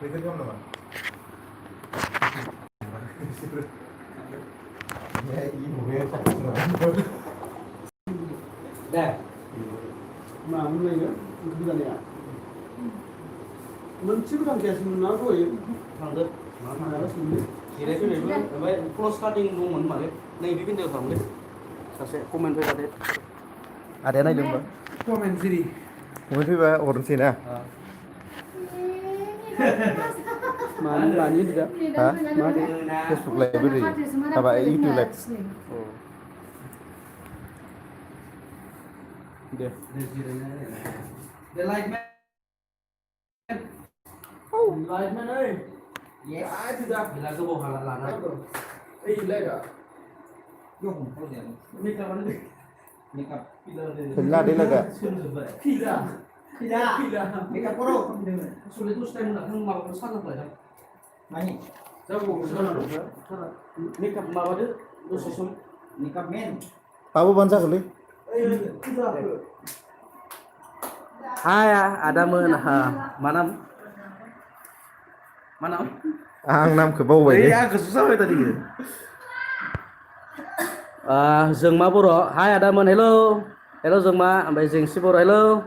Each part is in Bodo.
Itu kan apa? Ya ini mungkin Dah. Nah, mulai ya, itu kan ya. Menciptakan kesan apa ya? Thằng Harus mulai. Thì đấy cái này luôn, vậy close cutting luôn muốn mà đấy. Này biết được không đấy? Ta sẽ comment với đấy. À đấy này đừng có. komen sini. Mungkin tiba orang sini ah. Mana ini tidak? Hah? Facebook Library. Apa YouTube Live? Oh. Deh. Dia like man. Live man ơi. Yes. Tidak. Bila cái bộ hàng là nó. Ê, live à? Không, không thể. Make up nó đi. Make up. Pila dia lega. Pila. Tidak. Pila. Make up pro. Sulit itu stem lah, kan mau besar lah lah. Nanya. Jauh sana dong. Sana. Make up mau ada. Terus susun. Make up men. Tahu bangsa kali? Hai, ada mana? Mana? Mana? Ang Nam ke bawah Iya, ini. agak susah ya tadi. Dừng má bro. Hai ada mana? Hello. Hello dừng má. Ambil dừng si bro. Hello.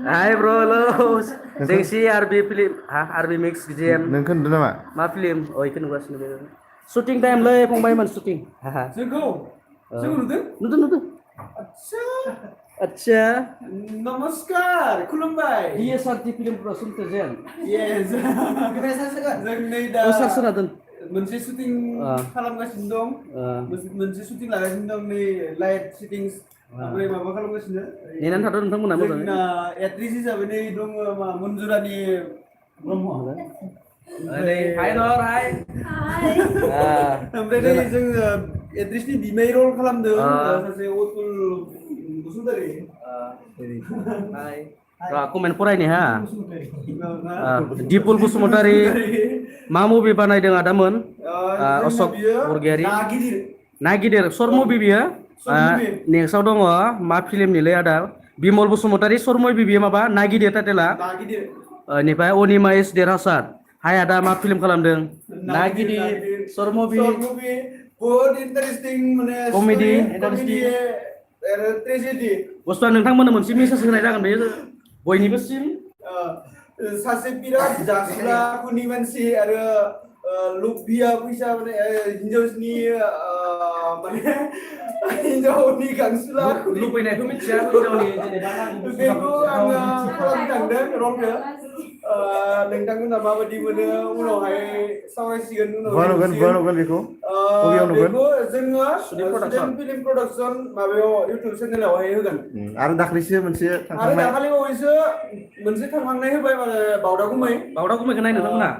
Hai bro, hello. Dừng si RB film. RB mix GM. Nengkan dulu mak. Ma film. Oh, ikan gua sini. Shooting time le, pengmain man shooting. Sungguh. Sungguh itu? Nonton. Acha. अच्छा Namaskar. Kulumbai. dia sarti film production terjadi Yes. जों नै दा oh sarsen adun मोनसे शुटिं खालामगासिनो दं मोनसे शुटिं लागासिनो दं नै लाइट सिटिंस ओमफ्राय माबा खालामगासिनो nenan थादों नोंथांमोना मोजां जोंना एक्ट्रिस हिसाबै नै दङ मा मन्जुरानि ब्रह्म हाय नर हाय ओमफ्राय नै जोङो एक्ट्रिसनि बिमाय रल खालामदों सासे अतुल बसुमतारी हाय aku main fरायनि ha Dipul Busumataरि मा मुभि बानायदों आदामोन अशोक बरगयारि ना गिदिर शर्ट मुभि बियो नेक्स्टआव दङ मा फिल्मनिलै आदा बिमल बसुमतारि शर्ट मुभि बियो माबा ना गिदिर टाइटेला इनिफ्राय अनिमा एस देरहासार हाय आदा मा फिल्म खालामदों ना गिदिर शर्ट मुभि बहुत इन्टारेस्टिं माने कमेडि आरो ट्रेजेडि बुस्थुआ नोंथांमोननो मोनसे मेसेज होनाय जागोन बेयो बयनिबोसिम सासे बिराद जास्ला खुनि मानसि आरो लुबिया फैसा माने हिनजावनि माने हिनजावनि गांसुला लुबैनायखौ मिथिया हिनजावनि जेनेबा बेखौ आङो खालामनो थांदों रलखौ नोंथांमोना माबायदि मोनो उनावहाय सावरायसिगोन Bukan बेखौ बेखौ जोङो स्टुडेन्ट फिल्म प्रडाक्सन माबायाव इउटिउब चेनेलावहाय होगोन आरो दाख्लैसो मोनसे आरो थांखांनाय दाखालि बावैसो मोनसे थांखांनाय होबाय माने बावदागुमै बावदागुमैखौ नायनो नोंथांमोना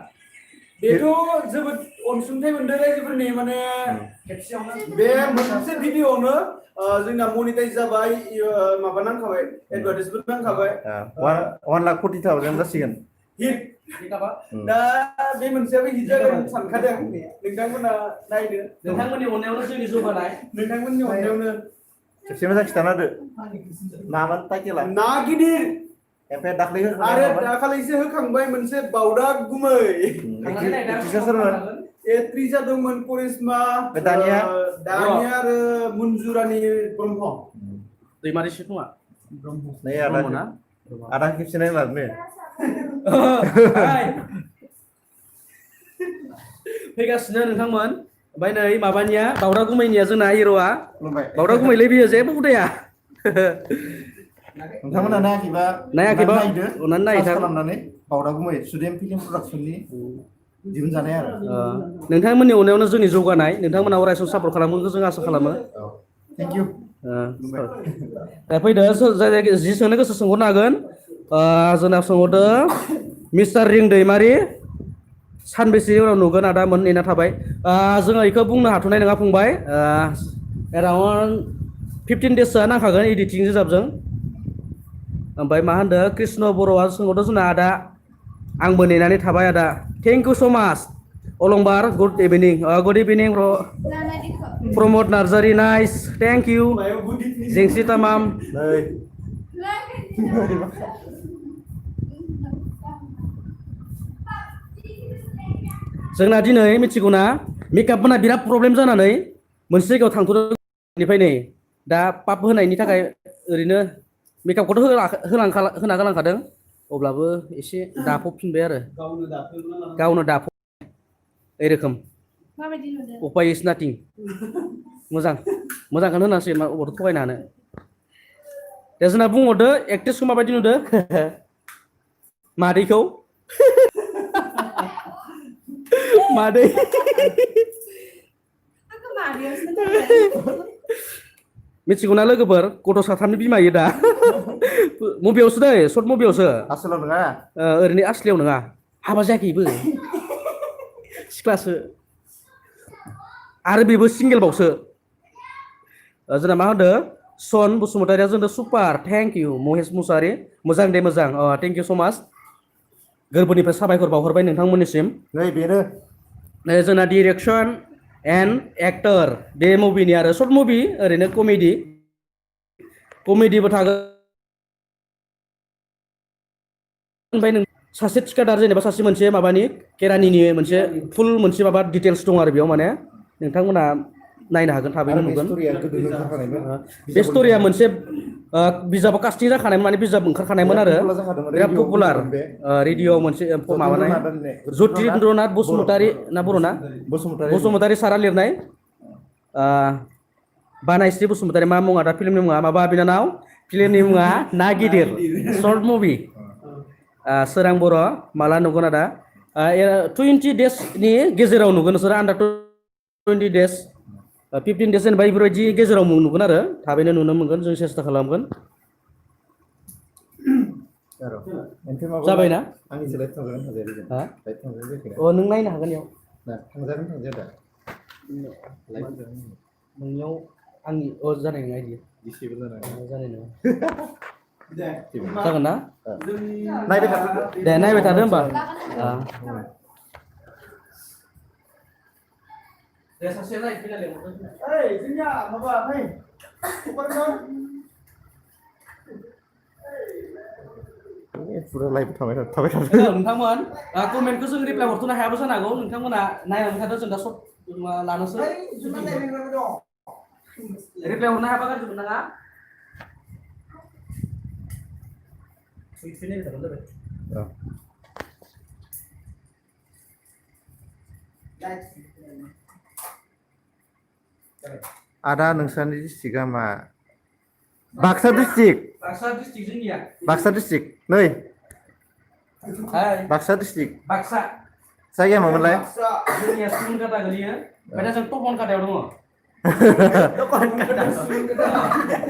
बेथ' जोबोद अनसुंथाइ मोनदों रायजोफोरनि माने बे मोनसे भिडिअ'आवनो जोंना मनिटाइज जाबाय माबा नांखाबाय एडभार्टाइजमेन्ट नांखाबाय 1,40,000 जासिगोन हिट दा बे मोनसेयाबो हिट जागोन सानखादों नोंथांमोना नायदो नोंथांमोननि अननायावनो जोंनि जौगानाय नोंथांमोननि अननायावनो खेबसे मोजां खिथाना होदो मामोन टाइटेला ना गिदिर ओमफ्राय दाख्लै आरो दाखालिसो होखांबाय मोनसे बावदागुमै एक्ट्रिस जादोंमोन करिश्मा दानिया आरो मन्जुरानि ब्रह्म दैमारि सिफुङा नै आदा खेबसे नायलादनो फैगासिनो नोंथांमोन ओमफ्राय नै माबानिया बावदागुमैनिया जोंना हिर'आ बावदागुमैलै बियो जेबो उदाया नोंथांमोना नायाखैबा नायदो अननानै नायथार खालामनानै बावदागुमै स्टुडेन्ट फिल्म प्रडाक्सननि दिहुनजानाय आरो नोंथांमोननि अननायावनो जोंनि जौगानाय नोंथांमोना अरायसम सापर्ट खालामगोनखौ जों आसा खालामो थेंक इउ दा फैदो जि सोंनो गोसो सोंहरनो हागोन जोंना सोंहरदो मिस्टार रिं दैमारि सानबेसे उनाव नुगोन आदामोन नेना थाबाय जोङो बेखौ बुंनो हाथ'नाय नङा फंबाय एराउन्ड 15 डेससोआ नांखागोन एडिटिं रिजाबजों ओमफ्राय मा होनदों कृष्ण बर'आ सोंहरदों जोंना आदा आंबो नेनानै थाबाय आदा थेंक इउ स' माच अलंबार good evening Pramod Narzary nice thank you जेंसि तामाम जोंना दिनै मिथिगौना मेकआपफोरा बिराद प्रब्लेम जानानै मोनसे जायगायाव थांथ'नायनिफ्राय नै दा पाप होनायनि थाखाय ओरैनो मेकआपखौथ' होना गालांखादों अब्लाबो एसे दाफबफिनबाय आरो गावनो दाफब ए रोखोम माबायदि नुदों उपाय इज नाथिं मोजांखौनो होनांसिगोन मा अबावथ' थगायनो हानो दा जोंना बुंहरदो एक्ट्रेसखौ माबायदि नुदो मादैखौ मादै आंखौ मादैयावसो थांदों मिथिगौना लोगोफोर गथ' साथामनि बिमायो दा मबेयावसो दै सर्ट मबेयावसो आसलाव नङा ओरैनो आसलियाव नङा हाबा जायाखैबो सिख्लासो आरो बेबो सिंगेलबावसो जोंना मा होनदों सन बसुमतारिया जोंनो सुपार थेंक इउ महेश मुसाहारि मोजां दे मोजां थेंक इउ स माच गोरबोनिफ्राय साबायखर बावहरबाय नोंथांमोननिसिम नै बेनो जोंना डिरेक्सन एन्ड एक्टर बे मुभिनि आरो सर्ट मुभि ओरैनो कमेडिबो थागोन ओमफ्राय नों सासे थिखादार जेनेबा सासे मोनसे माबानि केरानिनि मोनसे फुल मोनसे माबा डिटेल्स दं आरो बेयाव माने नोंथांमोना नायनो हागोन थाबैनो आरो बे नुगोन स्ट'रिया गोदोनो ओंखारखानायमोन बे स्ट'रिया मोनसे बिजाबाव कास्टिं जाखानायमोन माने बिजाब ओंखारखानायमोन आरो बिराद पपुलार जाखादोंमोन, बिराद रेडिअ'आव पपुलार फैदोंमोन बे। रेडिअ'आव मोनसे माबानाय जतिन्द्रनाथ जतिन्द्रनाथ बसुमतारी ना बर'ना बसुमतारी सारा लिरनाय बानायस्रि बसुमतारी मा मुङा दा फिल्मनि मुङा माबा बिनानाव फिल्मनि मुङा ना गिदिर सर्ट मुभि सोरां बर' माला नुगोन आदा 20 डेजनि गेजेराव नुगोन नोंसोर आन्डार 20 डेज 15 डेज जेनेबा बेफोरबायदि गेजेराव नुगोन आरो थाबैनो नुनो मोनगोन जों सेस्था खालामगोन जाबायना आंनिसो लाइट थांजागोन थांजाया हा लाइट थांजागोन जायाखै अ नों नायनो हागोन इयाव थांजागोन थांजाया दा नोंनियाव आंनि जानाय नङा इदि दिसेबोल जानाय नङा दे जागोन ना नायबाय थादो दे नायबाय थादो होमबा दे सासे नाय फैनानै ओइ जोंनिया माबा फै सुपारमोन फुरा लाइभ थाबाय थादो नोंथांमोन कमेन्टखौ जों रिप्लाइ हरथ'नो हायाबो जानो हागौ नोंथांमोना नायनानै थादो जों दा सर्ट लानोसै रिप्लाइ हरनो हायाबा गाज्रि मोननाङा फैनाय थागोन जाबाय आदा नोंसानि डिस्ट्रिक्टआ मा बाक्सा डिस्ट्रिक्ट जोंनिया बाक्सा डिस्ट्रिक्ट नै बाक्सा डिस्ट्रिक्ट बाक्सा जायगाया मामोनलाय जोंनिया सुमनकाटा गोलैयो ओमफ्राय दा जों टपनकाटायाव दङ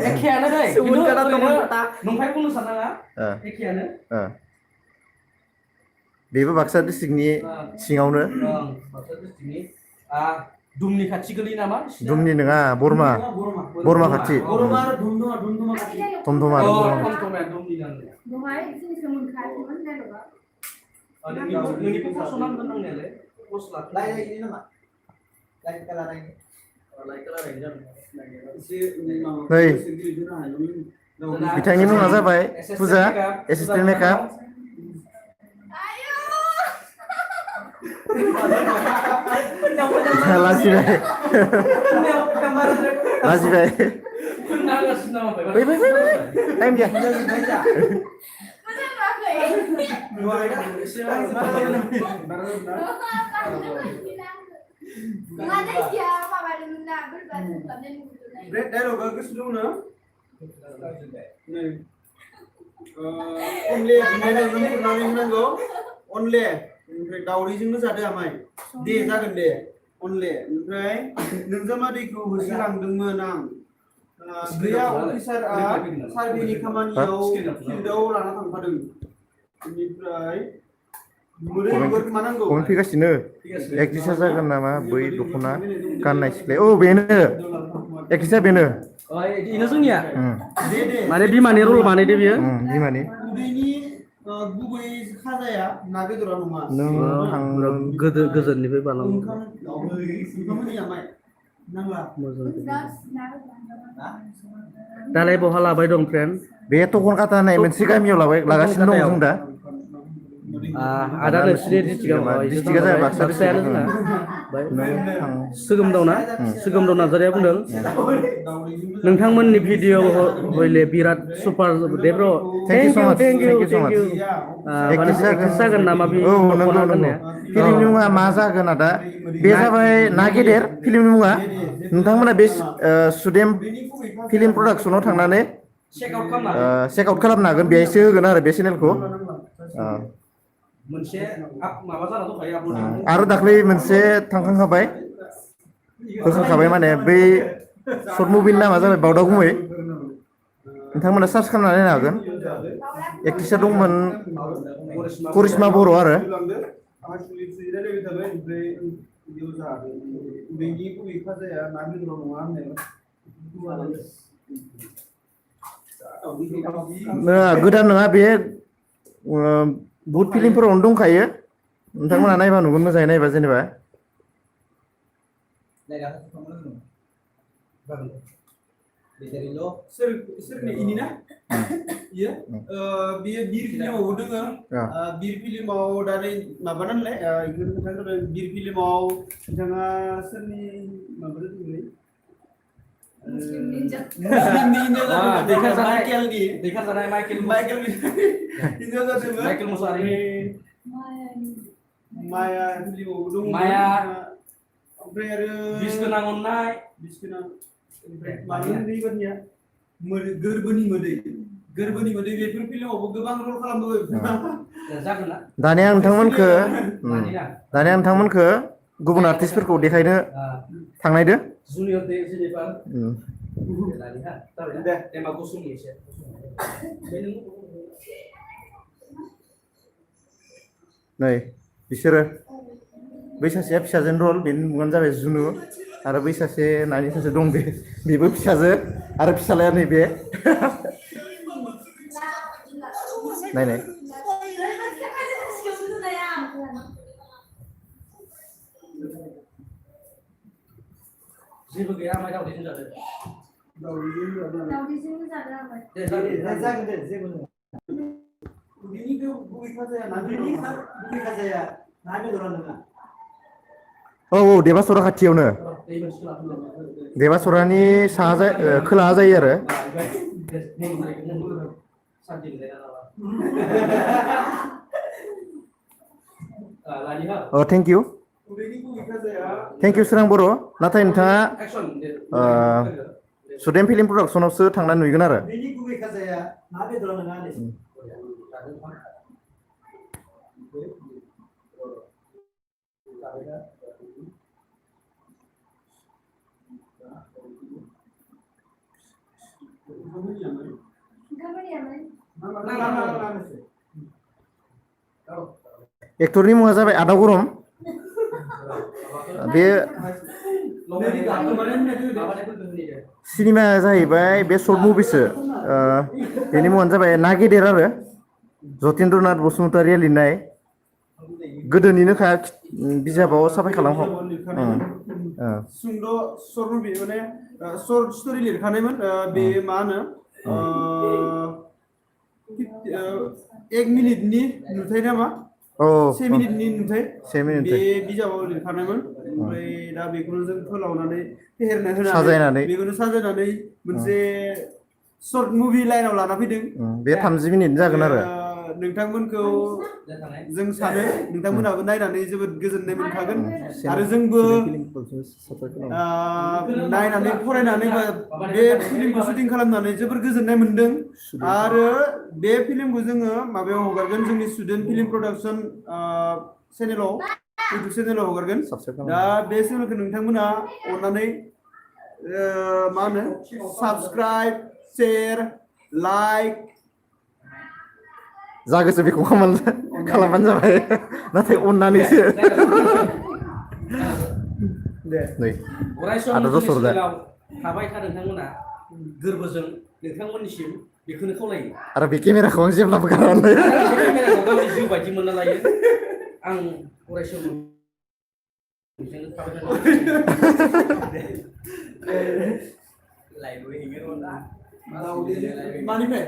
एखेयानो दै नंखाय बुंनो साननाङा एखेयानो बेबो बाक्सा डिस्ट्रिक्टनि सिङावनो बाक्सा डिस्ट्रिक्टनि दुमनि खाथि गोलैयो नामा दुमनि नङा बरमा खाथि बरमा आरो धुमधुमा खाथि धमधमा आरो बरमा दहाय जोंसो मोनखायाखैमोन डायलगा नोंनिखौ पस्ट नांगोन नांनायालाय पस्ट लायलायनि नामा लाइक कालारायनि एसे माबा नै दिनो हायोमोन बिथांनि मुङा जाबाय फुजा एसिस्टेन्ट मेकआप लाजिबाय लाजिबाय फै टाइम गैया डायलगा गोसो दङ ना नै अनले नायनानै होनांगौ अनले ओमफ्राय दावदैजोंनो जादो आमाय दे जागोन दे अनले ओमफ्राय नोंजों दैखौ होसोलांदोंमोन आं गैया अफिसारआ सार्भेनि खामानियाव फिल्डआव लाना थांफादों बेनिफ्राय कमेन्ट फैगासिनो एक्ट्रिसा जागोन नामा बै दख'ना गाननाय सिख्लाया औ बेनो एक्ट्रिसा बेनो इनो जोंनिया माने बिमानि रल बानायदो बियो बिमानि उदैनि गुबै खाजाया ना बेदरा नङा नों थां गोजोननिफ्राय बालाङो ओंखामनि आमाय नांला दालाय बहा लाबाय दं फ्रेन्ड बे टकन काटा होननाय मोनसे गामियाव लागासिनो दं जों दा आदा नोंसिनि डिस्ट्रिक्टआ जाबाय बाक्सा बाक्सायानो जोंना सोगोमदाव ना सोगोमदाव नार्जारिया बुंदों नोंथांमोननि भिडिअ हयले बिराद सुपार दे ब्र Thank you so much. Thank you Thank you so much. माने एक्ट्रेस जागोन नामा बे औ नंगौ नंगौ फिल्मनि मुङा मा जागोन आदा बे जाबाय ना गेदेर फिल्मनि मुङा नोंथांमोना बे सुदेम फिल्म प्रडाक्सनाव थांनानै चेक आउट खालामना चेक आउट खालामनो हागोन बेहायसो होगोन आरो बे चेनेलखौ मोनसे माबा जाना दंखायो आपल'ड आरो दाख्लै मोनसे थांखांखाबाय होखांखाबाय माने बै सर्ट मुभिनि नामा जाबाय बावदावगुमै नोंथांमोना सार्च खालामनानै नायनो हागोन एक्ट्रिसा दंमोन करिश्मा बर' आरो गोदान नङा बे बहुत फिल्मफोरावनो दंखायो नोंथांमोना नायबा नुगोन मोजाङै नायबा जेनेबा सोरनि इनिना इयो बियो बिर फिल्मावबो दोङो बिर फिल्माव दा नै माबा नालाय इखौ नोंथां बिर फिल्माव नोंथाङा सोरनि माबा दोङोलै माइकेल मुसाहारि माया फिल्मावबो दङ माया ओमफ्राय आरो बिस गोनां अननाय बिस गोनां ओमफ्राय मानो बेबादिया गोरबोनि मोदै बेफोर फिल्मावबो गोबां रल खालामबोबाय जागोन ना दानिया नोंथांमोनखो गुबुन आर्टिस्टफोरखौ देखायनो थांनायदो जुनियर दे जेनेबा दे एमा गुसुंनि एसे नै बिसोरो बै सासेया फिसाजोनि रल बेनि मुङानो जाबाय जुनु आरो बै सासे नानि सासे दं बेबो फिसाजो आरो फिसालाया नैबे नायनाय जेबो गैया माइ दावदैजों जादों दावदैजों जादों आं दे जागोन दे जेबो नङा बिनि गुबै खाजाया ना बेदरा नङा औ देबासरा खाथियावनो देबासरानि साहा खोलाहा जायो आरो थेंक इउ सोरां बर' नाथाय नोंथाङा सुदेम फिल्म प्रडाक्सनावसो थांनानै नुगोन आरो बेनि गुबै खाजाया ना बेदरा नङा एक्टरनि मुङा जाबाय आदा गरम बे सिनेमाया जाहैबाय बे सर्ट मुभिसो बेनि मुङानो जाबाय ना गेदेर आरो जतीन्द्रनाथ बसुमतारिया लिरनाय गोदोनिनोखा बिजाबाव साफाय खालामो सुंद' सर्ट मुभि माने सर्ट स्ट'रि लिरखानायमोन बे मा होनो 1 मिनिटनि नुथाय नामा से मिनिटनि नुथाय बे बिजाबाव लिरखानायमोन ओमफ्राय दा बेखौनो जों फोलावनानै फेहेरनो होनानै बेखौनो साजायनानै मोनसे सर्ट मुभि लाइनाव लाना फैदों बे 30 मिनिट जागोन आरो नोंथांमोनखौ जों सानो नोंथांमोनाबो नायनानै जोबोद गोजोननाय मोनखागोन आरो जोंबो नायनानै फरायनानै बे फिल्मखौ शुटिं खालामनानै जोबोर गोजोननाय मोनदों आरो बे फिल्मखौ जोङो माबायाव हगारगोन जोंनि स्टुडेन्ट फिल्म प्रडाक्सन चेनेलाव इउटुब चेनेलाव हगारगोन दा बे चेनेलखौ नोंथांमोना अननानै मा होनो साबस्क्राइब शेयार लाइक जागोसो बेखौ खालामबानो जाबाय नाथाय अननानैसो नै आदा दसर दा थाबाय था नोंथांमोना गोरबोजों नोंथांमोननिसिम बेखौनो खावलायो आरो बे केमेराखौ आं जेब्लाबो गारनानै केमेराखौ गावनि जिउ बायदि मोनना लायो आं अरायसम माबानिफ्राय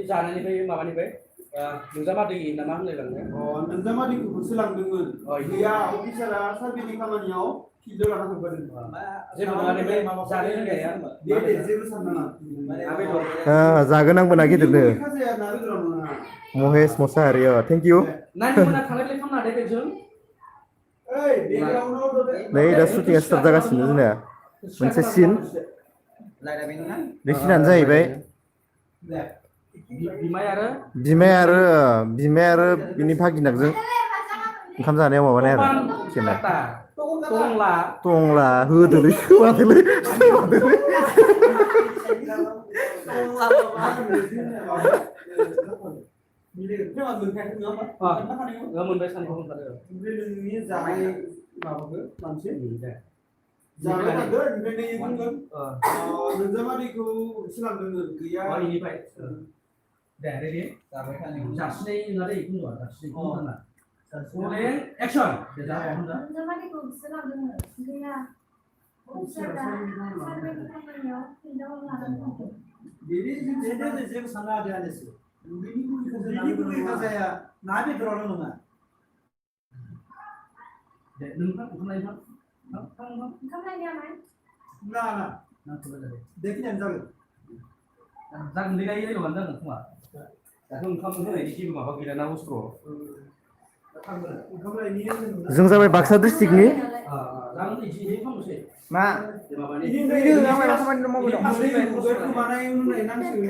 जानायनिफ्राय माबानिफ्राय नोंजामादै ना मा होनलायलांनो नोंजामादैखौसो लांदोंमोन गैया अफिसारा सार्भेनि खामानियाव फिल्डआव लाना थांफादों जेबो नङा दे बे जानाय लोंनाया दे जेबो साननाङा जागोन आंबो ना गिदिरनो खाजाया ना बेदराव नङा महेश मसाहारि थेंक इउ नानि मोना थांलाय फैलाय खालामनो हादे बेजों ओइ बेकग्राउन्डआव नै दा शुटिंआ स्टार्ट जागासिनो जोंना मोनसे सिन बे सिनानो जाहैबाय बिमाय आरो बिमाय आरो बिनि भागिनाकजों ओंखाम जानायाव माबानाय आरो खेला टंला होदोलै सोमादोलै मोनबाय सानखौ होनखादो नोंनि जानाय माबाखौ मानसि जानाय थांगोन ओमफ्राय नै बुंगोन नोंजामादैखौ सिलांदोंमोन गैया इनिफ्राय दे रेडि जाबाय थानायाव जासिनाय नङा दे इखौ नुवा जासिनाय होनना रोलिं एक्सन दे जा होनदा नोंजामादैखौ सिलांदोंमोन गैया अफिसारा सार्भेनि खामानियाव फिल्डआव लाना थांदों बिदि जेबो सानना आरो आलेसो बिनि गुबै खाजाया ना बेदरावल' नङा दे नोंथां ओंखाम ओंखाम लायनाया माय ना देखिनानै जागोन जागोन दे गाय लायनो जागोन खोमा दाथ' ओंखाम होनायनि जेबो माबा गैला ना अस्त्र ओंखाम लायनि जों जाबाय बाक्सा डिस्ट्रिक्टनि जागोन इसे खालामनोसै मा माबानि खोमानाय होननाय नांसिगोन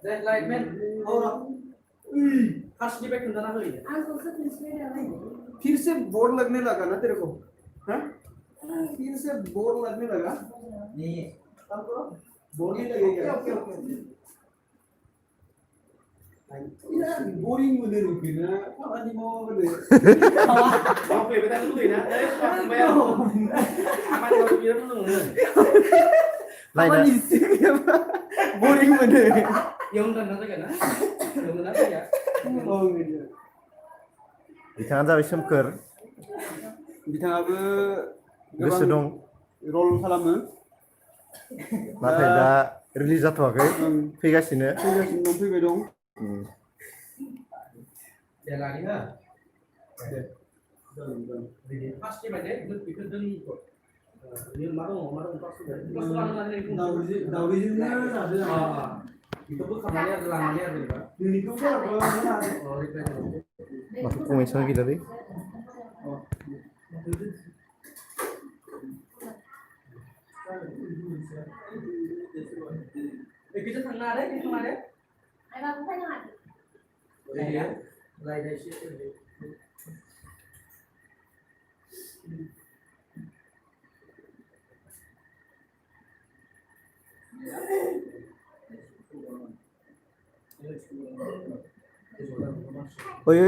दे लाइटमेन फार्स्टनिफ्राय खोन्थाना होयो आंखौसो खिन्थिबाय नालाय फिर से बोर्ड लगने लगा ना तेरे को हाँ फिर से बोर्ड लगने लगा नहीं काम करो बोर्ड नहीं लगेगा ओके ओके यार बोरिंग मोनो रुकिना खामानि मावबानो मावफैबाय थानो लुगैना खामानि मावनो बिराद मोनो खामानि गैयाबा बोरिं मोनो इयावनो दानना जायगा ना इयावनो ना जायगा बिथाङा जाबाय सोमखोर बिथाङाबो गोसो दं रल खालामो नाथाय दा रिलिज जाथ'वाखै फैगासिनो दं फैबाय दं दे लानि हा दे फार्स्टनिफ्राय दे बेखौ दोनथ' मा दङ दावदैजोंनो जादों बेखौ बोखारनानै आरो लांनानै आरो जेनेबा नोंनिखौबो माथो कमेन्टसआनो गैलालै बेखौसो थांनो हादे बेखौ हादे आइबाबो फैनो हादों रायदा एसे ओइ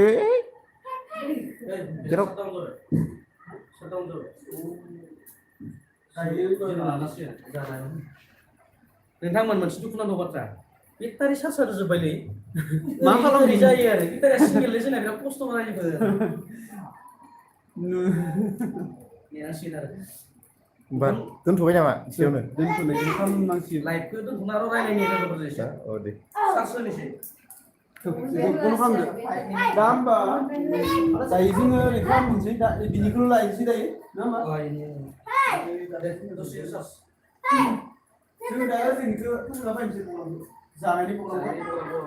जेराव नोंथांमोन मोनसे दुखुनांथाव बाथ्रा बेटारि चार्ज जोब्बायलै मा खालामनो जायो आरो बेटारिया सिंगेललै जोंना बिराद खस्थ' जायो नेनांसिगोन आरो होमबा दोनथ'बाय नामा एसेयावनो दोनथ'नाय खालामनांसिगोन लाइभखौ दोनथ'ना आरो रायलायनि लोगोफोरजों एसे औ दे चार्ज होनोसै बन्द' खालामदो दा होमबा दायो जोङो ओरै खालामनोसै दा बिनिखौल' लायनोसै दायो ना मा दसे चार्ज जोङो दा ओरैनिखौ फोजोबना फैनोसै जानायनि प्रग्रामखौ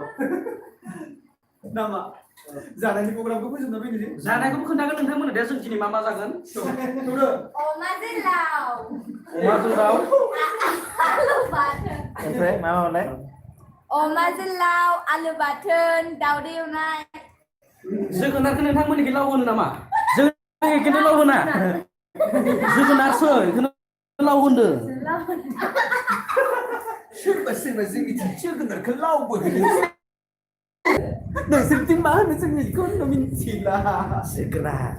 नामा जानायनि प्रग्रामखौ फोजोबना फैनोसै जानायखौबो खोन्थागोन नोंथांमोननो दे जों दिनै मा मा जागोन अमाजों लाव अमाजों दाउ आलु बाथोन ओमफ्राय मा मामोनलाय अमाजों लाव आलु बाथोन दावदै एवनाय जोगोनारखौ नोंथांमोननिखै लाव होनो नामा जों खिन्थु लाव होना जोगोनारसो बेखौनो लाव होनदों सोरबा जोंनिथिं जोगोनारखौ लावबो होनो नोंसोरनिथिं मा होनो जोंनिखौ मिथिला जोगोनार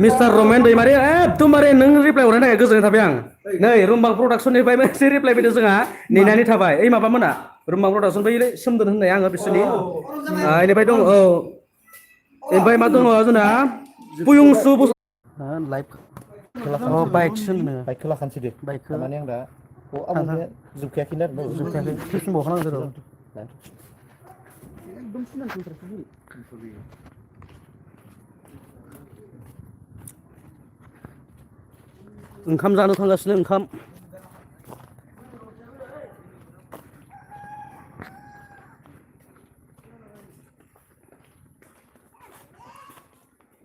मिस्टार रमेन दैमारि एकदमबारे नों रिप्लाइ हरनायनि थाखाय गोजोननाय थाबाय आं नै रुमबां प्रडाक्सननिफ्राय मोनसे रिप्लाइ फैदों जोंहा नेनानै थाबाय ओइ माबामोना रुमबां प्रडाक्सन बै सोमदोन होननाय आङो बिसोरनि बेनिफ्राय दं औ ओमफ्राय मा दङ जोंना पुयुंसु लाइभ अ बाइकसो होनो बाइकखौ लाखानोसै दे बाइकखौ थारमाने आं दा आं मोनसे जोबखायाखैनो आरो जोबथायाखै फिफ्टिन बावखानांगौ र' ओंखाम जानो थांगासिनो ओंखाम